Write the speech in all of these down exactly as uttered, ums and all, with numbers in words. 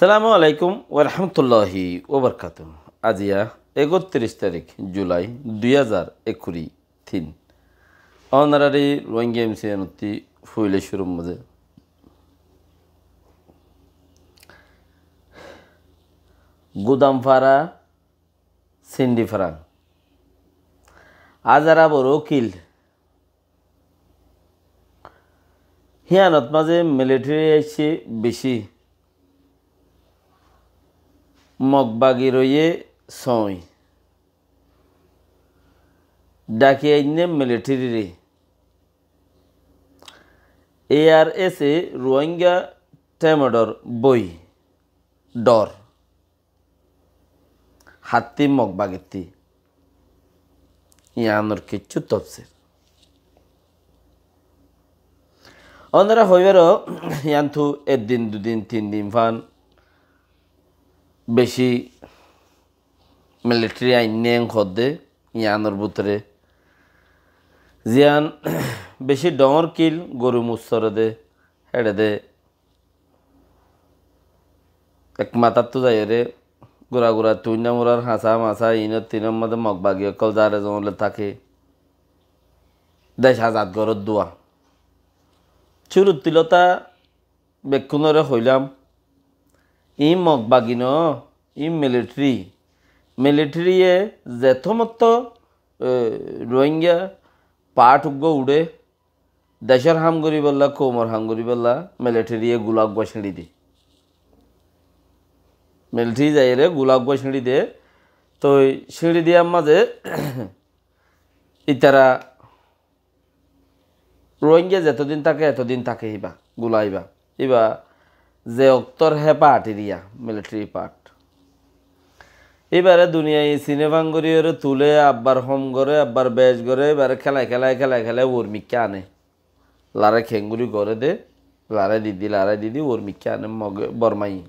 Assalamu alaikum warahmatulláhi wabarakátuhu. Aziya ektiríc tarík Julai dui házar ekkuri tin. Ónorari Rohingya M C N ottú foila cúrur mazé Gudamfara, Sindifara, Azara Borokil, híyanot mazé militeri aiccé bicí. Mog bagi roiyé sói. Dhaki ainné militerire. A R S A Rohingya temedor boi dor. Hatti Mog bagitti. Yiánor kiccú tofsir. Ónora hoibáro, yiántu ek din, dui din, tin din fan bicí militeri ainné hoódde, yiánor bútore. Ziyán bicí dhoóñr kil goru mussore de, héçe de. Ek matáttu zaiyóre gura gura tuinna murar hañsá masá inot tinor mazé Mog bagi ókkol zare zomole táke. Dec azad gorór dua. Cúruttu lota bekkúnore hoilam, iín Mog bagi noó, iín militeri. Militeriye zeto motto, e, Rohingya part uggúa uçé, decór ham goríbolla, koumor ham goríbolla, militeriye gula uggúa cíñçi de. Militeri zaiyóre gula uggúa cíñçi de. Toi cíñçi diyar mazé ítara Rohingya zetodin táke, etodin táke íba, gula íba. Íba ze októr hé partir iya, militeri part. Íbare duniyai sine fang gorí ore tule, abbar hom gore, abbar bec gore, íbare kélai kélai, kélai kélai uor mikká ane. Lare kengori gore de, lare didi, lare didi, uor mikká ane Moge, Bormai.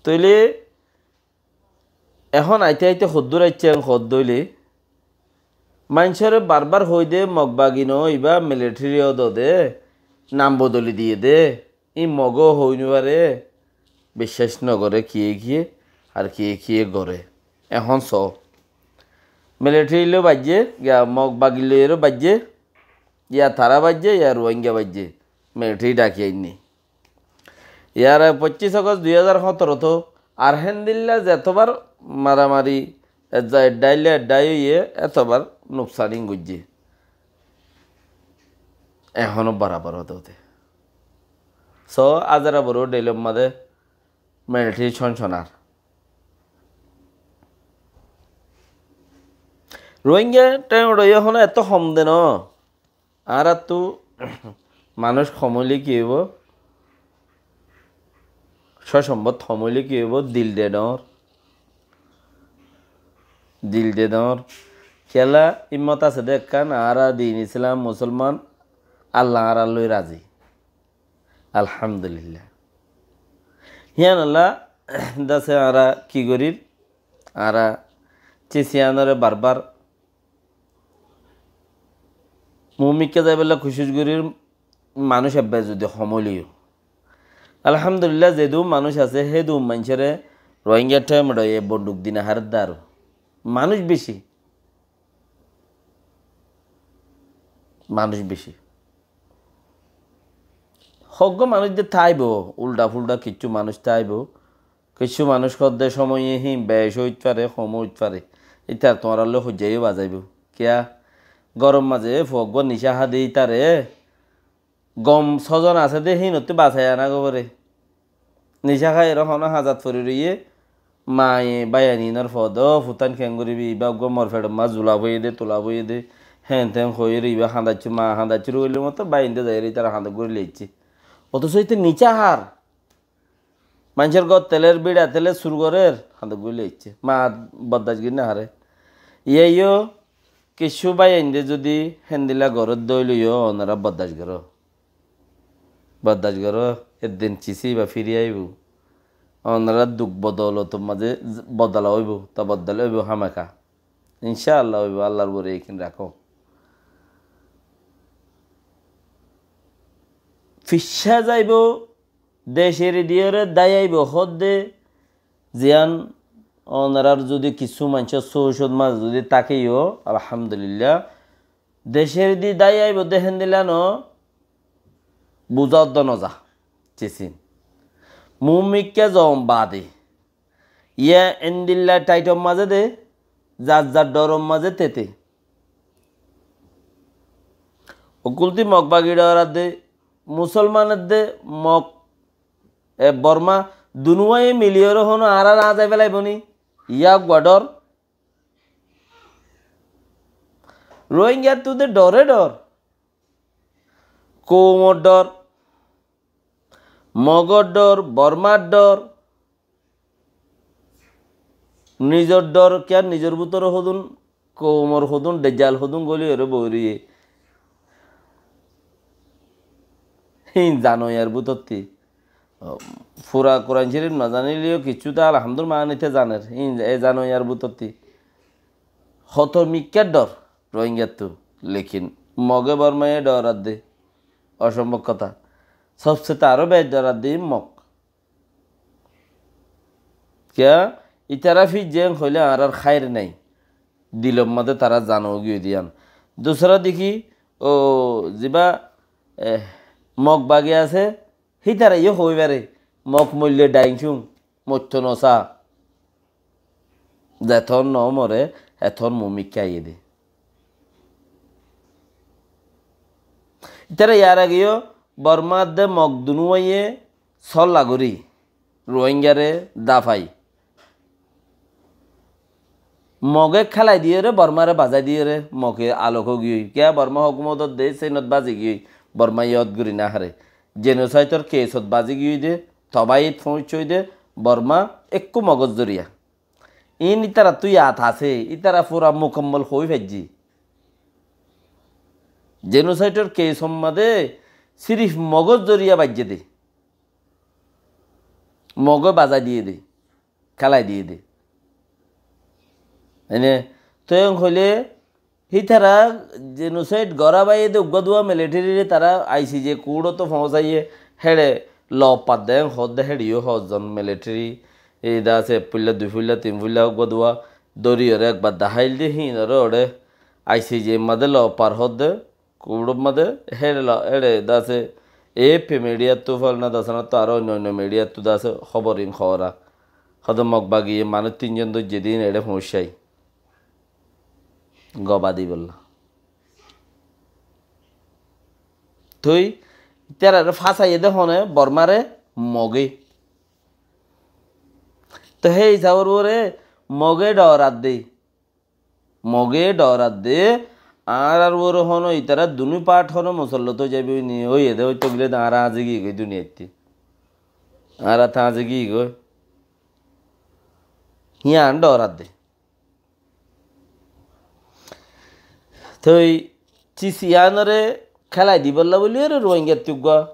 Toile ehón aite aite hoddúr aiccé hoódde óile, maincóre barbar hoóide Mog bagi noó, ibá militeri ódode, nam bodoli diyé dé, íin Mogó hoói nofare, biccác nogoré kiyé kiyé, ar kiyé kiyé goré. Ehón soó, militeri loi baijjé, giya Mog bagi loiyóre baijjé, ya tará baijjé, ya Ruáinga baijjé, militeri dhaki ainné. Yar age foccíc Ogost dui házar hóñtorottú ar héndilla zetobár maramari, edda edda ailla edda óiye, etobár nuksanin goijjé. Ehóno borabor ódode. Soó Azara Boró dheilor mazé militeri cónconar. Ruáinga thaimot óiye ehóno etó hom de noó. Añáráttu manúic hom óile ki óibo? Sócombot hom óile ki óibo? Dil de dhoóñr. Dil de dhoóñr. Kiyólla, ímmot asé de ekkán, añára din Islam, Musolman, Allah añára loi razi. Alhamdulillah. Híyanolla dase añára ki gorír? Añára cis yíanoré barbar mumikká zaibálla kucíc gorír, manúic ebbe zudi hom óileyo. Alhamdulillah, zedún manúic asé, hédun maincóre Ruáingar thaimot óiye bonduk di noháredde aró. Manúic bicí. Manúic bicí. Hoggúa manúic de táibo, uldha-fuldha kiccú manúic táibo. Kiccú manúic hoódde cómoiye híin bec óit fare, hom óit fare. Ítar tuáñralloi hoijjá yó bazaibóu. Kiyá? Góror mazé fuaggúa nicá há de ítare gom sózon asé dé híinottú basai aná goi foré. Nicá háiyore honó hañzat fori roiyé, maye báiyain ínor foódde, "Ó futáin, keéngorí bi, ibá eggúa mor feçor mazé zula foiyé dé, tula foiyé dé," héen-teén hoiyóre ibá hañdaiccé, ma hañdaiccé, óile mottor báiyain de zaiyóre ítara hañdai gorí loiccé. Otoco íte nicá hár. Maincór gór telér, bíça telér, sur gorér, hañdai gorí loiccé. Ma boddac gorí nofaré. Iyá yó kiccú báiyain de zudi héndilla gorédde óileyo, onorá boddac goró. Boddac goró, eddin cisí ibá firi aibóu. Onorá duk bodolotor mazé bodola óibou, ta bodola óibou hámaka. Incá Allah óibou, Allahr uore ekin rakó. Ficcá zaibóu, Decóre diyóre dái aibó hoódde, ziyán onorár zudi kissú maincór sócot mazé zudi táke yó, alhamdulillah. Decóre di dái aibó de héndilla no, buzá uddá nozá. Cisin. Mumikká zon baade. Yá endilla thaitor mazé de, zar zar dhoror mazé tete. Ókkol ti Mog bagi dhorar de, Musolmanor de, Mog, e, Borma, dunúwaye miliyóre hono añáráre añzai felaibó ni? Yá uggwá dhor. Rohingyattu de dhore dhor. Koumor dhor, Mogor dhor, Bormar dhor, nizor dhor, kiyá nizor bútore hodún, koumor hodún, dejjal hodún goli ore boiriye. Hín zano yar bútotti. Fura Kuran Córif no zanileyó kiccú ta alhamdur maáni te zaner. Hín e zano yar bútotti. Hoto mikká dhor Rohingyattu. Lekin Moge Bormaye dhorar de. Osombhob hotá. Sobse te aró beci dhorar de Mog. Kiyá? Itará fijjé hoilé añárar háir nai. Dilor mazé tará zano giyói de yían. Dusra deki, o, ziba, e, Mog bagi asé, hítara yó hoi fare, Mog moille dhaing cúng, moitto no sá. Zeton no more, eton mumikká aiyé de. Itará yar age yó Bormar de Mog dunúwaye sólla gorí Rohingyare dafai. Moge kélai diyóre, Bormare bazai diyóre, Moge alok ói giyói. Kiyá Borma hókumot de seinot bazi giyói, Borma yót gorí no fare. Jenosaidor kesot bazi giyói de, tobaiyit foóñiccói de, Borma ekku Mogor zoriya. Iín ítarattú yad asé, ítara fura mukammal hoi faijjé. Jenosaidor kesor mazé sirif Mogor zoriya baijjé de. Moge bazai diyé de, kélai diyé de. Ene, toi en hoilé, hítara jenosaid gorá baiyé de uggúa duwá militerire tará ICJ kuçot foóñsaiye, héçe lof par de en hoódde héçe yó hozzon militiri, e de asé ek fuilla, dui fuilla, tin fuilla uggúa duwá dóriyore ekbar daháil de híinore oçé ICJ mazé lof par hoódde, kuçot mazé héçe la-, héçe de asé, AFP midiyattu, falna dasanattu, aró oinno oinno midiyattu de asé, hóbor in hoóra. Hoódde Mog bagiye manúic tin zon dóijje de híin eçé foóñiccái. Goba dibolla. Toi, ítarare fásaiyé de hone, Bormare, Moge. Toi hé hísabor uore Moge dhorar de. Moge dhorar de, añárar uore hono itará dunú part hono musallot ói zaiboi ni, óiye de óito gile de añára añzi giyói duniyaitte. Añára te añzi giyói. Híyan dhorar de. Toi cis iyanore kélai dibolla buliyore Rohingyattu uggúa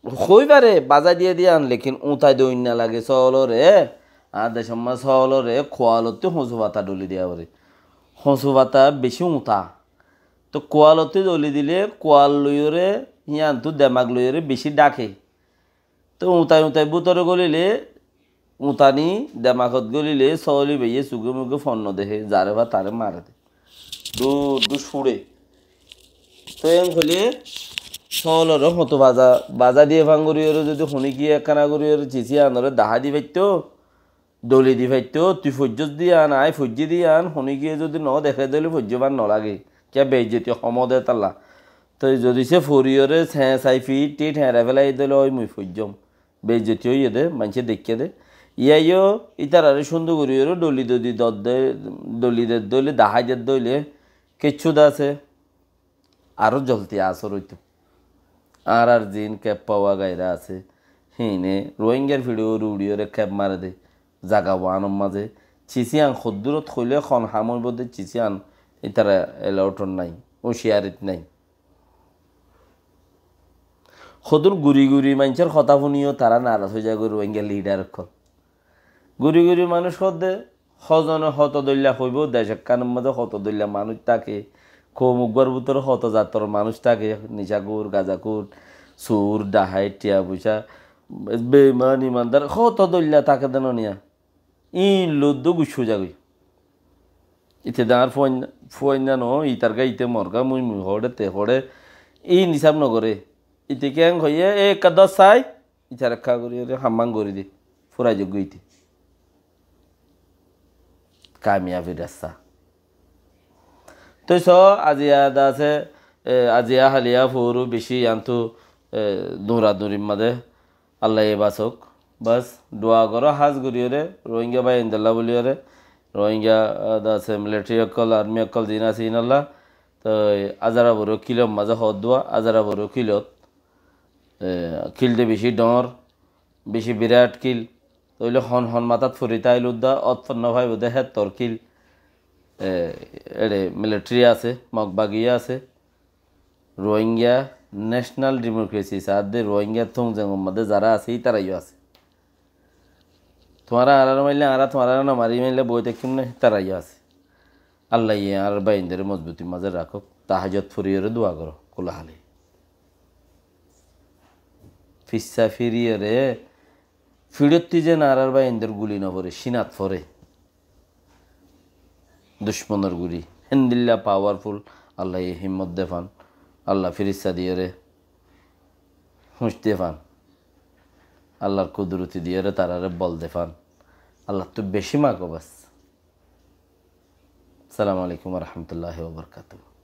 hoi fare, bazai diye de yían, lekin uñtai de oinna lage sóolore, añár decor mazé sóolore kualottú hoñsu fata dholi diya fore. Hoñsu fata beci uñta. Toi kualottú dholi dile kual loiyore, híyantu demak loiyore beci dháke. Toi uñtai uñtai bútore golile, uñtani demakot golile, sóoli baiye suge muge fon no dehe, zare fa tare mare de. Dúr dúr cúçe. Toi en hoile, sóolore hoñtu baza, baza diye fán goríyore zodi honíkiye ekkán goríyore cis iyanore dahái di faitto, dholi di faitto, tui foijjós de yían, añí foijjí de yían, honíkiye zodi no deké de óile foijjé fán no lage. Kiyá beizzoti hom de tálla. Toi zodi se foriyore señsai fiçi théñrai félai de óile ói mui foijjóm. Beizzoti óiye de, maincé deikké de. Yíayo ítarare cúndor goríyore dholi dodi dodde, dholi dedde óile, dahái dedde óile, kiccú de asé. Aró zolti asór óito. Añárar ziín Keppa Wagaira asé, híine Rohingyar fiçe uçi uçiyore kep mare de. Zaga uánor mazé. Cis iyan hoddúrot hoile hon ham óibo de cis iyan ítara alert ot nái, uciyarit nái. Hodún guri guri maincór hotá fúniyo tará naras ói zagói Rohingya lidar ókkol. Guri guri manúic hoódde, hozone hoto dóilla hoibó, dec ekkánor mazé hoto dóilla manúic táke, koum uggúar bútore hoto zator manúic táke, nicakur, gazakúr, sur, dahait, thiañ foicá, Beiman, imandar, hoto dóilla táke de no niya. Íin loddu gucú zagói. Ite de añár fuain-, fuainna no, itar gáite morga mui mui hoçé te hoçé. Íin isab no goré. Ite keén hoiyé, e ekka dór sai, itar ekka gorí ore hammán gorí de. Furai zagói ite. Kamiyabir rasta. Toi so, aziya de asé, e, aziya haliya furu beci iyantu, e, dura durir maze Allaye basok. Bas, dua goró hás gorí ore, Rohingya bái indolla buli ore, Rohingya, e, de asé military okkol, army okkol zin asé indolla. Toi Azara Boro kilor maze hoddua, Azara Boro kilot, e, kil de beci dóñr, beci birat kil. Toile hon hon matát fori táil udda, ot fon no faibo de hettor kil. E, ere military asé, Mog bagi asé. Rohingya national democracy saádde Rohingya Tongzeng or maze zara asé, ítara yó asé. Tuáñra añára no maille, añára tuáñra no mari maille boi táikkum né, ítara yó asé. Allaye añár báindore mozbutir maze rakók, tahajjud fori ore dua goró, kula hali. Fissa firi ore, fiçotti zen añárar báindor guli no fore, sinat fore. Ducmonor guli. Héndilla powerful, Allaye himmot de fán, Allah firista diyore húñc de fán, Allar kuduruti diyore tarare bol de fán. Allattu beci mago bas. Assalamu alaikum wa rahmatullahi wa barakatuhu.